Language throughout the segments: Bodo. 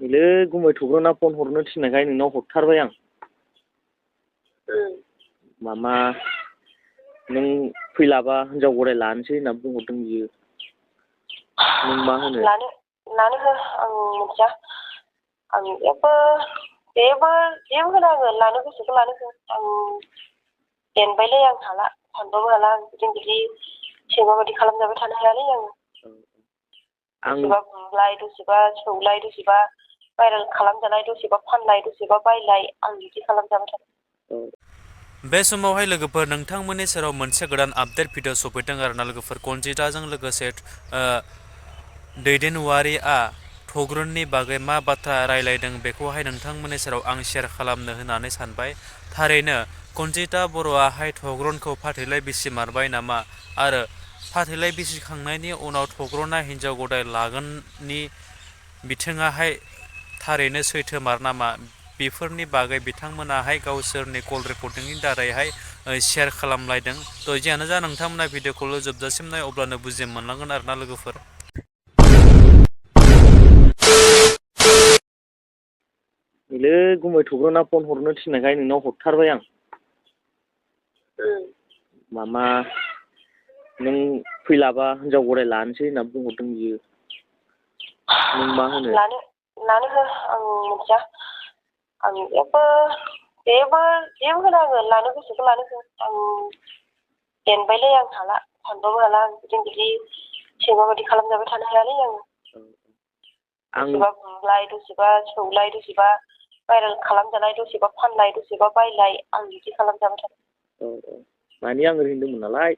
नैलै गुमै थग्रना फन हरनो थिननायखाय नोंनाव हरथारबाय आं। मामा नों फैलाबा हिनजाव गराय लानोसै होनना बुंहरदों बियो। नों मा होनो? लानो हो आं मिथिया। आं जेबो होनाङो लानो गोसोखौ लानो हो। आं जेनबायलै आं हाला सानबाबो हाला आं बिदि सैमा बायदि खालामजाबाय थानो हायालै आङो। दसेबा बुलाय दसेबा सौलाय दसेबा भाइरेल खालामजानाय दसेबा फानलाय दसेबा बायलाय आं बिदि खालामजाबाय थादों। बे समावहाय लोगोफोर नोंथांमोननि सेराव मोनसे गोदान आपडेट भिडिअ सफैदों आरोना लोगोफोर कनजिताजों लोगोसे दैदेनवारिया थग्रननि बागै मा बाथ्रा रायलायदों बेखौहाय नोंथांमोननि सेराव आं शेयार खालामनो होननानै सानबाय। थारैनो कनजिता बर'आहाय थग्रनखौ फाथैलाय बिसिमारबाय नामा आरो फाथैलाय बिसिखांनायनि उनाव थग्रना हिनजाव गदाय लागोननि बिथिङाहाय थारैनो सैथोमार नामा बेफोरनि बागै बिथांमोनाहाय गावसोरनि कल रेकर्डिंनि दारैहाय शेयार खालामलायदों। जियानो जा नोंथांमोना भिडिअखौल' जोबजासिम नाय अब्लानो बुजि मोनलांगोन आरोना लोगोफोर। नैलै गुमै थग्रना फन हरनो थिननायखाय नोंनाव हरथारबाय आं। मामा नों फैलाबा हिनजाव गराय लानोसै होनना बुंहरदों बियो। नों मा होनो? लानो हो आं मिथिया। आं जेबो होनाङो लानो गोसोखौ लानो हो। आं जेनबायलै आं हाला सानबाबो हाला आं बिदि सैमा बायदि खालामजाबाय थानो हायालै आङो। दसेबा बुलाय दसेबा सौलाय दसेबा भाइरेल खालामजानाय दसेबा फानलाय दसेबा बायलाय आं बिदि खालामजाबाय थादों। माने आं ओरै होनदोंमोन नालाय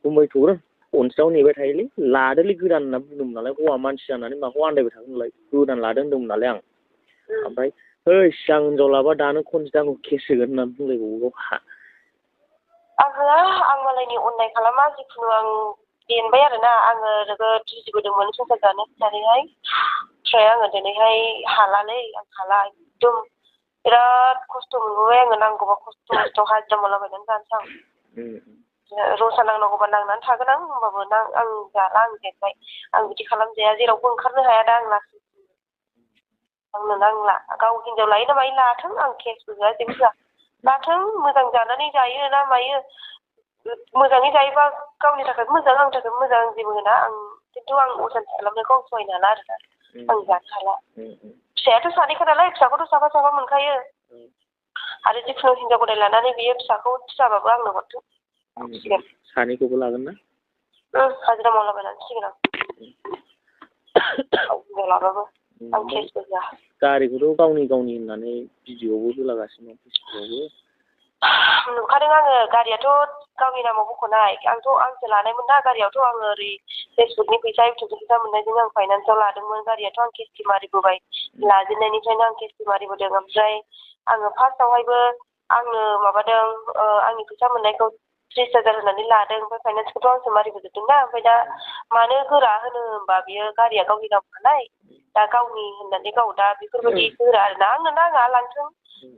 गुमै थग्रन खनसेयाव नेबाय थायोलै लादोलै गोदान होनना बुंदोंमोन नालाय हौवा मानसि जानानै माखौ आन्दायबाय थागोन नोंलाय गोदान लादो होनदोंमोन नालाय आं। ओमफ्राय हैस आं हिनजाव लाबा दानो खनजिताखौ केस होगोन होननानै बुंलायबावो गावहा। आं होआ आं मालायनि अननाय खालामा जिखुनु आं जेनबाय आरोना आङो नोगोद जुजिबोदोंमोन संसार जानो होननानैहाय ओमफ्राय आङो दिनैहाय हालालै आं हाला एकदम बिराद खस्थ' मोनबोबाय आङो नांगौबा खस्थ' हाजिरा मावलाबायनानै जानोसै आं। रसा नांनांगौबा नांनानै थागोन आं होमबाबो आं जाला आं जेनबाय आं बिदि खालामजाया जेरावबो ओंखारनो हाया दा आं लासै आंनो नांला गाव हिनजाव लायो ना मायो लाथों आं केसबो होआ जेबो होआ लाथों मोजां जानानै जायो ना मायो मोजाङै जायोबा गावनि थाखायबो मोजां आंनि थाखायबो मोजां आं जेबो होना आं खिन्थु आं असान्थि खालामनायखौ आं सहायनो हाला आरोना आं जानो हाला। फिसायाथ' सानैखा नालाय फिसाखौथ' साफा मोनखायो आरो जिखुनु हिनजाव गदाय लानानै बियो फिसाखौ फिसाबाबो आंनो हरथों। सानैखौबो लागोन ना? हाजिरा मावलाबायनानै फिसिगोन आं हिनजाव लाबाबो आं केसबो होआ। गारिखौथ' गावनि होननानै भिडिअ'आवबो होलागासिनो दं फेसबुकआवबो। नुखादों आङो गारियाथ' गावनि नामाव बख'नाय आंसो लानायमोन ना गारियावथ' आङो ओरै फेसबुकनि फैसा इउटुबनि फैसा मोननायजों आं फाइनान्सआव लादोंमोन गारियाथ' आं किस्ति मारिबोबाय लाजेननायनिफ्रायनो आं किस्ति मारिबोदों ओमफ्राय आङो फार्स्टआवहायबो आंनो माबादों आंनि फैसा मोननायखौ 30,000 होनानै लादों ओमफ्राय फाइनान्सखौथ' आंसो मारिबोजोबदों ना ओमफ्राय दा मानो गोरा होनो होनबा बियो गारिया गावनि नाम नालाय दा गावनि होननानै गाव दा बेफोरबायदि गोरा आरोना आंनो नाङा लांथों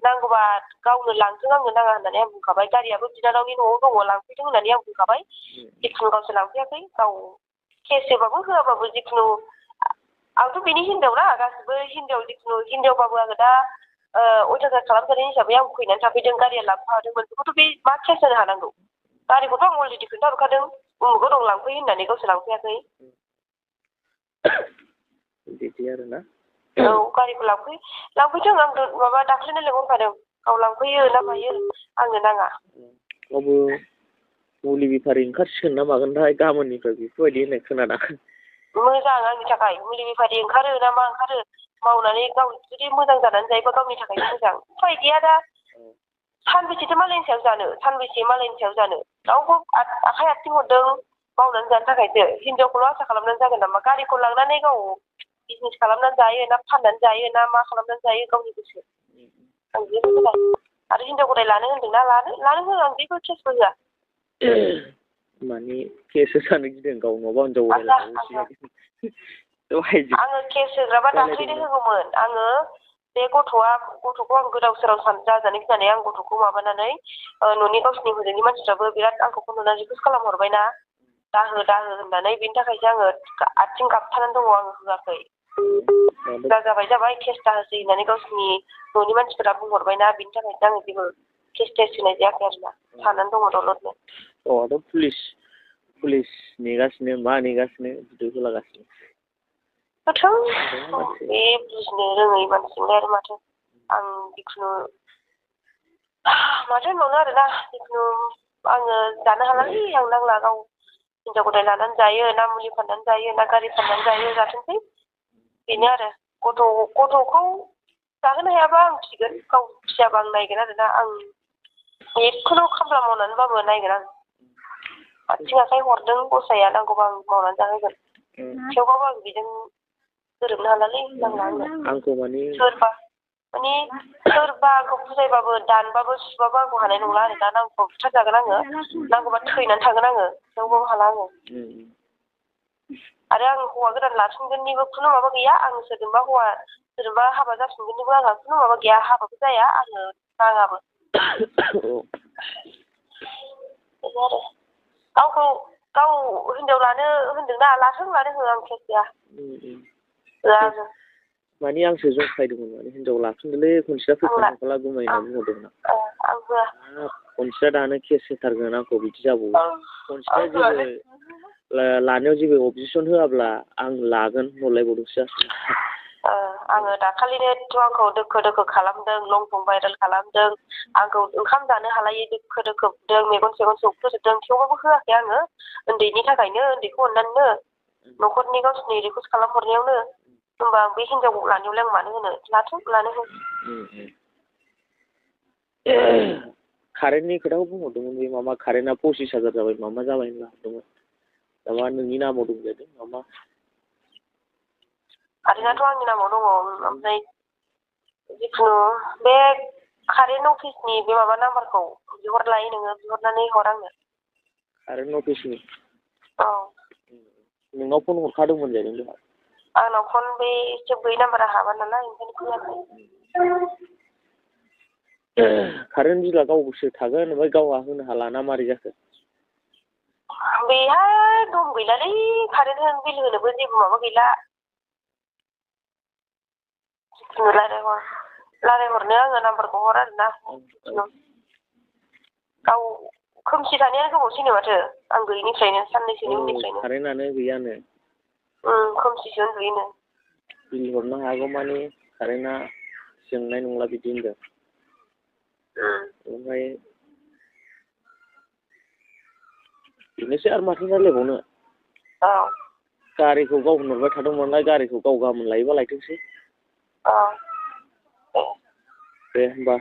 नांगौबा गावनो लांथों आंनो नाङा होननानै आं बुंखाबाय गारियाबो बिनानावनि न'आव दङ लांफैथों होननानै आं बुंखाबाय जिखुनु गावसो लांफैयाखै गाव केस होबाबो होआबाबो जिखुनु आंथ' बेनि हिनजावना गासिबो हिनजाव जिखुनु हिनजावबाबो आङो दा अयथासार खालामजानाय हिसाबै आं फैनानै थाफैदों गारिया लांफादोंमोन बेखौथ' बे मा केस होनो हानांगौ गारिखौथ' आं अलरेडि खोन्थाहरखादों उमुगाव दं लांफैयो होननानै गावसो लांफैयाखै। बिदि आरोना औ गारिखौ लांफैथों आं माबा दाख्लैनो लिंहरखादों गाव लांफैयो ना मायो आंनो नाङा। गावबो मुलि बेफारि ओंखारसिगोन ना मागोनथाय गाबोननिफ्राय बेफोरबायदि होननाय खोनादां। मोजां आंनि थाखाय मुलि बेफारि ओंखारो ना मा ओंखारो मावनानै गाव जुदि मोजां जानानै जायोबा गावनि थाखायनो मोजां उफाय गैया दा सानबेसेथो मालायनि सायाव जानो सानबेसे मालायनि सायाव जानो रावबो आखाइ आथिं हरदों मावनानै जानो थाखायसो हिनजावखौल' आसा खालामनानै जागोन नामा गारिखौ लांनानै गाव बिजनेस खालामनानै जायो ना फाननानै जायो ना मा खालामनानै जायो गावनि गोसो आं जेबो होना आरो हिनजाव गदाय लानो होनदोंना लानो हो आं जेबो केसबो होआ। माने केससो जानो गिदों गाव नङाबा हिनजाव गदाय आङो केस होग्राबा दाख्लैनो होगौमोन आङो बे गथ'खौ आं गोदाव सोराव जाजानो गिनानै आं गथ'खौ माबानानै न'नि गावसिनि हजोंनि मानसिफ्राबो बिराद आंखौ फन हरनानै रिकुवेस्ट खालामहरबायना दाहो होननानै बेनि थाखायसो आङो आथिं गाबथानानै दङ आङो होआखै जाबाय केस दाहोसै होननानै गावसिनि न'नि मानसिफोरा बुंहरबायना बिनि थाखायनो आङो जेबो केस टेस होनाय जायाखै आरोना थानानै दङ दलदनो। गावहाथ' पुलिस नेगासिनो मा नेगासिनो बिदि होलागासिनो। होथों बे बुजिनो रोङै मानसिजोंलाय आरो माथो आं जिखुनु माथो होनबावनो आरोना जिखुनु आङो जानो हालालै आं नांला गाव हिनजाव गथाय लानानै जायो ना मुलि फाननानै जायो ना गारि फाननानै जायो जाथोंसै बेनो आरो गथ'खौ जाहोनो हायाबा आं फिगोन गाव फियाबा आं नायगोन आरोना आं जिखुनु खामला मावनानैबाबो नायगोन आं आथिं आखाइ हरदों गसाया नांगौबा आं मावनानै जाहोगोन थेवबाबो आं बेजों गोरोबनो हालालै नांला आंखौ सोरबा आंखौ बुजायबाबो दानबाबो सुबाबो आंखौ हानाय नंला आरो दा नांगौबा बुथारजागोन आङो नांगौबा थैनानै थागोन आङो थेवबाबो हाला आङो आरो आं हौवा गोदान लाफिनगोननिबो खुनु माबा गैया आं सोरजोंबा हाबा जाफिनगोननिबो आंहा खुनु माबा गैया हाबाबो जाया आङो नाङाबो बेनो आरो गाव हिनजाव लानो होनदोंना लाथों लानो हो आं केस गैया माने आंसो जंखायदोंमोन माने हिनजाव लाफिनदोलै खनसिदा फैखानो हाखाला गुमै होनना बुंहरदोंमोन आं होआ खनसिदा दानो केस होथारगोन आंखौ बिदि जाबावो खनसिदा जेबो लानायाव जेबो अबजेक्सन होआब्ला आं लागोन हरलायबावदोंसो आङो दाखालिनोथ' आंखौ दोखो दोखो खालामदों लंथं भाइरेल खालामदों आंखौ ओंखाम जानो हालायै दोखो दोखो बुदों मेगन सेगन सौखोजोबदों थेवबाबो होआखै आङो उन्दैनि थाखायनो उन्दैखौ अननानैनो न'खरनि गावसिनि रिकुवेस्ट खालामहरनायावनो होमबा बे हिनजाव लानायावलाय आं मानो होनो लाथों लानो हो कारेन्टनि खोथाखौ बुंहरदोंमोन बे माबा कारेन्टआ 25,000 जाबाय माबा जाबाय होनना हरदोंमोन माबा नोंनि नामाव दंजादों माबा कारेन्टआथ' आंनि नामाव दङ ओमफ्राय जिखुनु बे कारेन्ट अफिसनि बे माबा नाम्बारखौ बिहरलाय नोङो बिहरनानै हर आंनो कारेन्ट अफिसनि औ नोंनाव फन हरखादोंमोन जाहैदों जोंहा आंनाव फन बे सेब गैयि नाम्बारा हाबा नालाय ओंखायनो खोनायाखै कारेन्ट बिला गावसो थागोन ओमफ्राय गावहा होनो हाला ना मारै जाखो बेहा दम गैलालै कारेन्ट बिल होनोबो जेबो माबा गैला रायज्लायहरनो आङो नाम्बारखौ हर आरोना गाव खोमसि थानायानो गोबावसैनो माथो आं गैयिनिफ्रायनो साननैसोनि उननिफ्रायनो कारेन्टआनो गैयानो खोमसिसो उन्दुयोनो बिल हरनो हागौ माने कारेन्टआ जोंनाय नंला बिदि होनदों ओमफ्राय बेनोसै आरो माथो रायज्लायबावनो गारिखौ गाव होनहरबाय थादोंमोनलाय गारिखौ गाव गाबोन लायोबा लायथोंसै दे होमबा